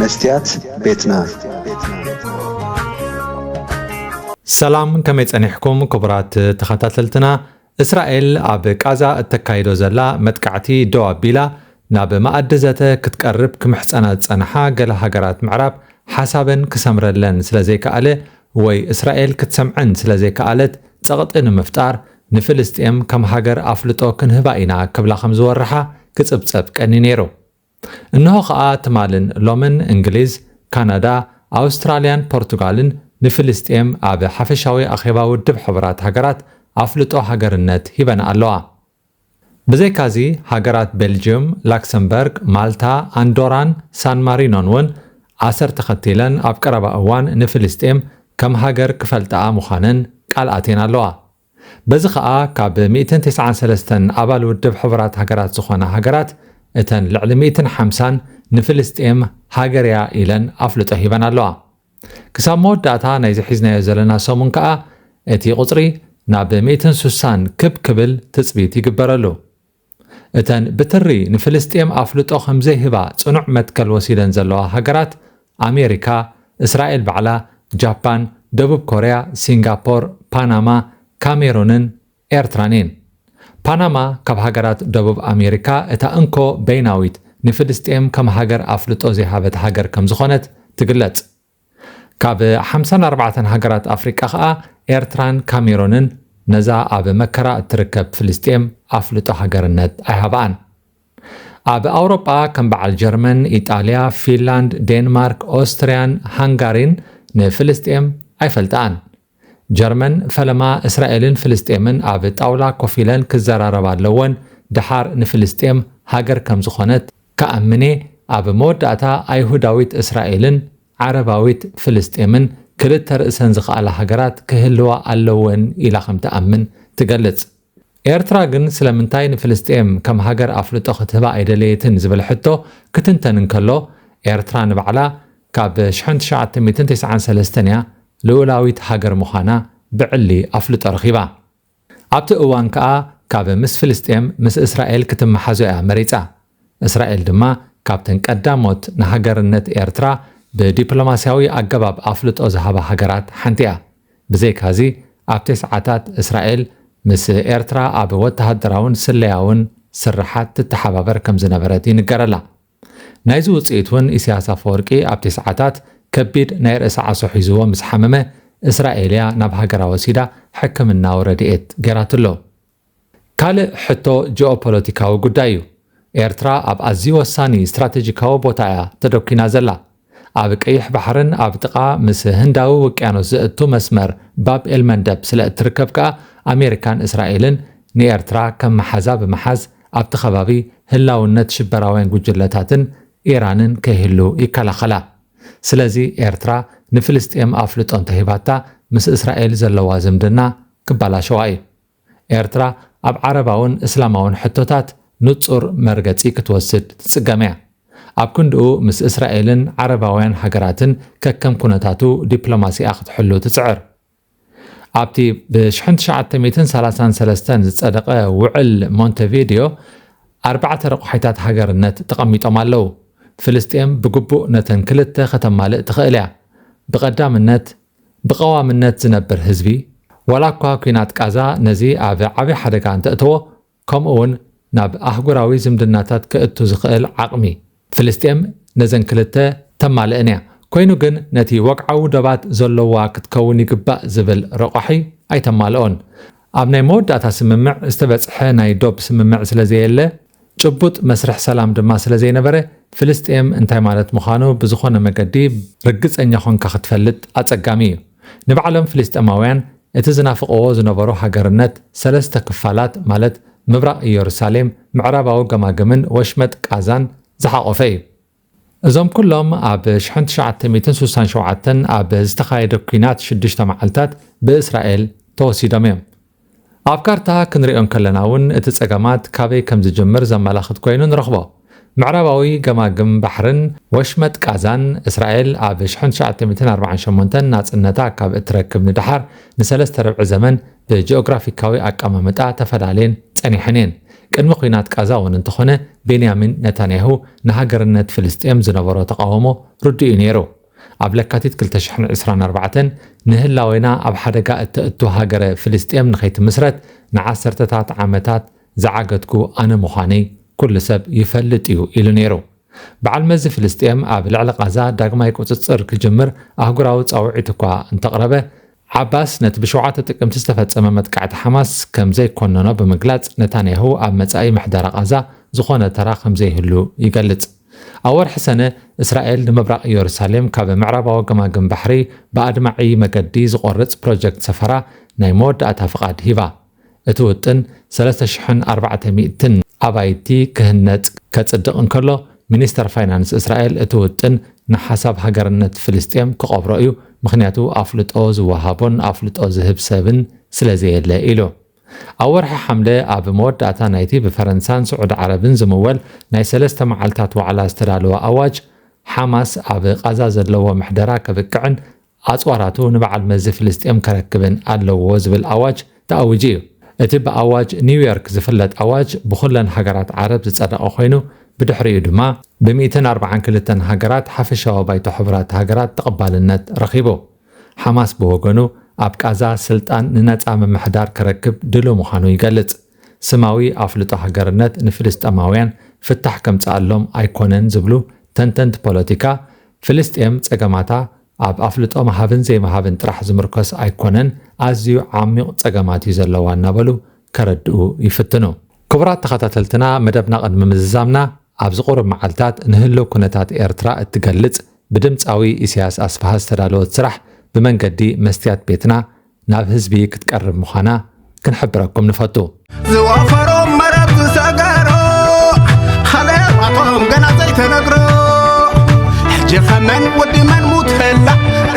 መስትያት ቤትና። ሰላም፣ ከመይ ጸኒሕኩም ክቡራት ተኸታተልትና? እስራኤል ኣብ ቃዛ እተካይዶ ዘላ መጥቃዕቲ ደው ኣቢላ ናብ መኣዲ ዘተ ክትቀርብ ክምሕጸና ዝጸንሓ ገለ ሃገራት ምዕራብ ሓሳበን ክሰምረለን ስለ ዘይከኣለ ወይ እስራኤል ክትሰምዐን ስለ ዘይከኣለት ጸቕጢ ንምፍጣር ንፍልስጤም ከም ሃገር ኣፍልጦ ክንህባ ኢና ክብላ ከም ዝወርሓ ክጽብጸብ ቀኒ ነይሩ። እንሆ ኸኣ ትማልን ሎምን እንግሊዝ፣ ካናዳ፣ ኣውስትራልያን ፖርቱጋልን ንፍልስጤም ኣብ ሓፈሻዊ ኣኼባ ውድብ ሕቡራት ሃገራት ኣፍልጦ ሃገርነት ሂበን ኣለዋ። ብዘይካዚ ሃገራት ቤልጅዩም፣ ላክሰምበርግ፣ ማልታ፣ ኣንዶራን ሳን ማሪኖን እውን ኣሰር ተኸቲለን ኣብ ቀረባ እዋን ንፍልስጤም ከም ሃገር ክፈልጣኣ ምዃነን ቃል ኣትየን ኣለዋ። በዚ ኸኣ ካብ ሚእትን ተስዓን ሰለስተን ኣባል ውድብ ሕቡራት ሃገራት ዝኾና ሃገራት እተን ልዕሊ ሚእትን ሓምሳን ንፍልስጤም ሃገር እያ ኢለን ኣፍልጦ ሂበን ኣለዋ። ክሳብ መወዳእታ ናይዚ ሒዝናዮ ዘለና ሰሙን ከኣ እቲ ቁጽሪ ናብ ሚእትን ስሳን ክብ ክብል ትጽቢት ይግበረሉ። እተን ብትሪ ንፍልስጤም ኣፍልጦ ከም ዘይህባ ጽኑዕ መትከል ወሲደን ዘለዋ ሃገራት ኣሜሪካ፣ እስራኤል ባዕላ፣ ጃፓን፣ ደቡብ ኮርያ፣ ሲንጋፖር፣ ፓናማ፣ ካሜሩንን ኤርትራን እየን። ፓናማ ካብ ሃገራት ደቡብ ኣሜሪካ እታ እንኮ በይናዊት ንፍልስጤም ከም ሃገር ኣፍልጦ ዘይሃበት ሃገር ከም ዝኾነት ትግለጽ። ካብ ሓምሳን ኣርባዕተን ሃገራት ኣፍሪቃ ኸኣ ኤርትራን ካሜሩንን ነዛ ኣብ መከራ እትርከብ ፍልስጤም ኣፍልጦ ሃገርነት ኣይሃብኣን። ኣብ ኣውሮጳ ከም በዓል ጀርመን፣ ኢጣልያ፣ ፊንላንድ፣ ዴንማርክ፣ ኦስትርያን ሃንጋሪን ንፍልስጤም ኣይፈልጥኣን። ጀርመን ፈለማ እስራኤልን ፍልስጤምን ኣብ ጣውላ ኮፍ ኢለን ክዘራረባ ኣለወን፣ ደሓር ንፍልስጤም ሃገር ከም ዝኾነት ክኣምን እየ፣ ኣብ መወዳእታ ኣይሁዳዊት እስራኤልን ዓረባዊት ፍልስጤምን ክልተ ርእሰን ዝኸኣላ ሃገራት ክህልዋ ኣለወን ኢላ ከም ትኣምን ትገልጽ። ኤርትራ ግን ስለምንታይ ንፍልስጤም ከም ሃገር ኣፍልጦ ክትህባ ኣይደለየትን ዝብል ሕቶ ክትንተን እንከሎ፣ ኤርትራ ንባዕላ ካብ ሽሕን ትሽዓተ ሚእትን ተስዓን ሰለስተን እያ ልኡላዊት ሃገር ምዃና ብዕሊ ኣፍልጦ ረኺባ። ኣብቲ እዋን ከኣ ካብ ምስ ፍልስጤም ምስ እስራኤል ክትመሓዞ እያ መሪጻ። እስራኤል ድማ ካብተን ቀዳሞት ንሃገርነት ኤርትራ ብዲፕሎማስያዊ ኣገባብ ኣፍልጦ ዝሃባ ሃገራት ሓንቲ እያ። ብዘይካዚ ኣብ ተስዓታት እስራኤል ምስ ኤርትራ ኣብ ወተሃደራውን ስለያውን ስርሓት ትተሓባበር ከም ዝነበረት ይንገረላ። ናይዚ ውጽኢት እውን ኢሳያስ ኣፈወርቂ ኣብ ተስዓታት ከቢድ ናይ ርእሲ ዓሶ ሒዝዎ ምስ ሓመመ እስራኤል እያ ናብ ሃገራ ወሲዳ ሕክምናዊ ረድኤት ገይራትሎ። ካልእ ሕቶ ጂኦፖለቲካዊ ጉዳይ እዩ። ኤርትራ ኣብ ኣዝዩ ወሳኒ ስትራቴጂካዊ ቦታ እያ ተደኲና ዘላ። ኣብ ቀይሕ ባሕርን ኣብ ጥቓ ምስ ህንዳዊ ውቅያኖስ ዘእቱ መስመር ባብ ኤልመንደብ ስለ እትርከብ ከኣ ኣሜሪካን እስራኤልን ንኤርትራ ከም መሓዛ ብምሓዝ ኣብቲ ከባቢ ህላውነት ሽበራውያን ጉጅለታትን ኢራንን ከይህሉ ይከላኸላ። ስለዚ ኤርትራ ንፍልስጤም ኣፍልጦ እንተሂባታ ምስ እስራኤል ዘለዋ ዝምድና ክባላሸዋ እዩ። ኤርትራ ኣብ ዓረባውን እስላማውን ሕቶታት ንጹር መርገጺ ክትወስድ ትጽገም እያ። ኣብ ክንድኡ ምስ እስራኤልን ዓረባውያን ሃገራትን ከከም ኩነታቱ ዲፕሎማሲኣ ክትሕሉ ትጽዕር። ኣብቲ ብ-ትሽዓተ ሚእትን ሰላሳን ሰለስተን ዝጸደቐ ውዕል ሞንቴቪዲዮ ኣርባዕተ ረቑሒታት ሃገርነት ተቐሚጦም ኣለዉ። ፍልስጤም ብግቡእ ነተን ክልተ ከተማልእ ትኽእል እያ። ብቐዳምነት ብቐዋምነት ዝነብር ህዝቢ፣ ዋላ እኳ ኲናት ቃዛ ነዚ ኣብ ዓቢ ሓደጋ እንተእተዎ፣ ከምኡ እውን ናብ ኣህጉራዊ ዝምድናታት ከእቱ ዝኽእል ዓቕሚ፣ ፍልስጤም ነዘን ክልተ ተማልእን እያ። ኮይኑ ግን ነቲ ወግዓዊ ዶባት ዘለዋ ክትከውን ይግባእ ዝብል ረቋሒ ኣይተማልኦን። ኣብ ናይ መወዳእታ ስምምዕ ዝተበጽሐ ናይ ዶብ ስምምዕ ስለ ዘየለ፣ ጭቡጥ መስርሕ ሰላም ድማ ስለ ዘይነበረ፣ ፍልስጤም እንታይ ማለት ምዃኑ ብዝኾነ መገዲ ርግጸኛ ኾንካ ክትፈልጥ ኣጸጋሚ እዩ። ንባዕሎም ፍልስጤማውያን እቲ ዝናፍቕዎ ዝነበሩ ሃገርነት ሰለስተ ክፋላት ማለት ምብራቕ ኢየሩሳሌም፣ ምዕራባዊ ገማግምን ወሽመጥ ቃዛን ዝሓቖፈ እዩ። እዞም ኩሎም ኣብ ሽሕን ትሽዓተ ሚእትን ስሳን ሸውዓተን ኣብ ዝተኻየደ ኲናት ሽዱሽተ መዓልታት ብእስራኤል ተወሲዶም እዮም። ኣብ ካርታ ክንሪኦ እንከለና እውን እቲ ጸገማት ካበይ ከም ዝጅምር ዘመላኽት ኮይኑ ንረኽቦ። ምዕራባዊ ገማግም ባሕርን ወሽመጥ ቃዛን እስራኤል ኣብ ሽሕን ትሽዓተ ሚእትን ኣርባዓን ሸሞንተን ናጽነታ ካብ እትረክብ ንደሓር ንሰለስተ ርብዒ ዘመን ብጂኦግራፊካዊ ኣቀማምጣ ተፈላለየን ጸኒሐን እየን። ቅድሚ ኲናት ቃዛ እውን እንተኾነ፣ ቤንያሚን ነታንያሁ ንሃገርነት ፍልስጤም ዝነበሮ ተቓውሞ ርዱእ እዩ ነይሩ። ኣብ ለካቲት ክልተ ሽሕን ዕስራን ኣርባዕተን፣ ንህላዌና ኣብ ሓደጋ እተእቱ ሃገረ ፍልስጤም ንኸይትምስረት ንዓሰርተታት ዓመታት ዝዓገትኩ ኣነ ምዃነይ ኩሉ ሰብ ይፈልጥ እዩ ኢሉ ነይሩ። በዓል መዚ ፍልስጤም ኣብ ልዕሊ ቃዛ ዳግማይ ቁጽጽር ክጅምር ኣህጉራዊ ጻውዒት እኳ እንተቕረበ፣ ዓባስ ነቲ ብሸውዓተ ጥቅምቲ ዝተፈጸመ መጥቃዕቲ ሓማስ ከም ዘይኮነኖ ብምግላጽ፣ ነታንያሁ ኣብ መጻኢ ምሕደራ ቃዛ ዝኾነ ተራ ከም ዘይህሉ ይገልጽ። ኣብ ወርሒ ሰነ፣ እስራኤል ንምብራቕ ኢየሩሳሌም ካብ ምዕራባዊ ገማግም ባሕሪ ብኣድማዒ መገዲ ዝቖርጽ ፕሮጀክት ሰፈራ ናይ መወዳእታ ፍቓድ ሂባ። እቲ ውጥን ሰለስተ ሽሕን ኣርባዕተ ሚእትን ኣባይቲ ክህነጽ ከጽድቕ እንከሎ፣ ሚኒስተር ፋይናንስ እስራኤል እቲ ውጥን ንሓሳብ ሃገርነት ፍልስጤም ክቐብሮ እዩ፣ ምኽንያቱ ኣፍልጦ ዝወሃቦን ኣፍልጦ ዝህብ ሰብን ስለ ዘየለ ኢሉ። ኣብ ወርሒ ሓምለ ኣብ መወዳእታ ናይቲ ብፈረንሳን ስዑዲ ዓረብን ዝምወል ናይ ሰለስተ መዓልታት ዋዕላ ዝተዳለወ ኣዋጅ፣ ሓማስ ኣብ ቃዛ ዘለዎ ምሕደራ ከብቅዕን ኣጽዋራቱ ንበዓል መዚ ፍልስጤም ከረክብን ኣለዎ ዝብል ኣዋጅ ተኣዊጁ እዩ። እቲ ብኣዋጅ ኒውዮርክ ዝፍለጥ ኣዋጅ ብኹለን ሃገራት ዓረብ ዝጸደቐ ኮይኑ፣ ብድሕሪኡ ድማ ብሚእትን ኣርባዓን ክልተን ሃገራት ሓፈሻዊ ባይቶ ሕቡራት ሃገራት ተቐባልነት ረኺቡ። ሓማስ ብወገኑ፣ ኣብ ቃዛ ስልጣን ንነጻ ምምሕዳር ክረክብ ድሉው ምዃኑ ይገልጽ። ስማዊ ኣፍልጦ ሃገርነት ንፍልስጤማውያን ፍታሕ ከምጽኣሎም ኣይኮነን ዝብሉ ተንተንቲ ፖለቲካ፣ ፍልስጤም ጸገማታ ኣብ ኣፍልጦ ምሃብን ዘይምሃብን ጥራሕ ዝምርኮስ ኣይኮነን፣ ኣዝዩ ዓሚቕ ጸገማት እዩ ዘለዋ እናበሉ ከረድኡ ይፍትኑ። ክቡራት ተኸታተልትና፣ መደብና ቅድሚ ምዝዛምና፣ ኣብዚ ቁሩብ መዓልታት ንህልው ኩነታት ኤርትራ እትገልጽ ብድምጻዊ ኢሳያስ ኣስፍሃ ዝተዳለወት ስራሕ ብመንገዲ መስትያት ቤትና ናብ ህዝቢ ክትቀርብ ምዃና ክንሕብረኩም ንፈቱ። ዝወፈሮም መረብ ዝሰገሮ፣ ሃለዋቶም ገና ዘይተነግሮ። ሕጂ ኸመን ወዲ መን ሙተላ፣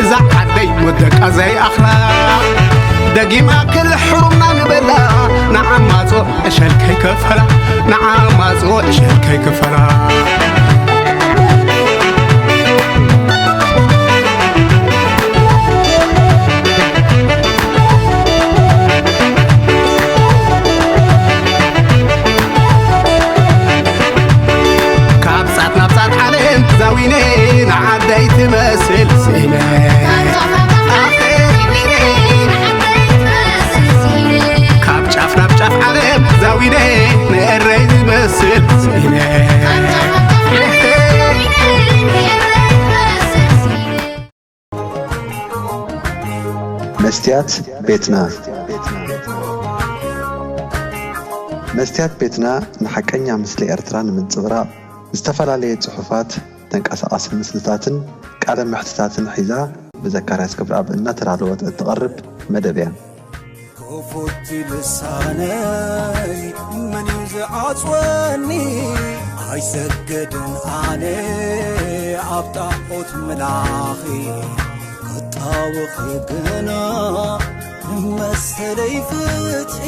እዛ ዓደይ ወደቃ ዘይኣኽላ። ደጊማ ክልሕሩምና ንበላ፣ ንዓማጾ ዕሸል ከይከፈላ፣ ንዓማጾ ዕሸል ከይከፈላ። ካብ ጻት ናብ ጻት ዓለም ዛዊነ፣ ንዓደይ ትመስል ስኢነ። ካብ ጫፍ ናብ ጫፍ ዓለም ዛዊነ፣ ንኤረይ ዝመስል ስኢነ። መስትያት ቤትና። መስትያት ቤትና ንሓቀኛ ምስሊ ኤርትራ ንምንጽብራቕ፣ ዝተፈላለየ ጽሑፋት፣ ተንቀሳቓሲ ምስልታትን ቃለ መሕትታትን ሒዛ ብዘካርያስ ክብረኣብ እናተዳለወት እትቐርብ መደብ እያ። ክፉት ልሳነይ መን እዩ ዝዓጽወኒ? ኣይሰግድን ኣነ ኣብ ጣዖት ምላኺ፣ ክጣወኺ ግና መሰለይ ፍትሒ።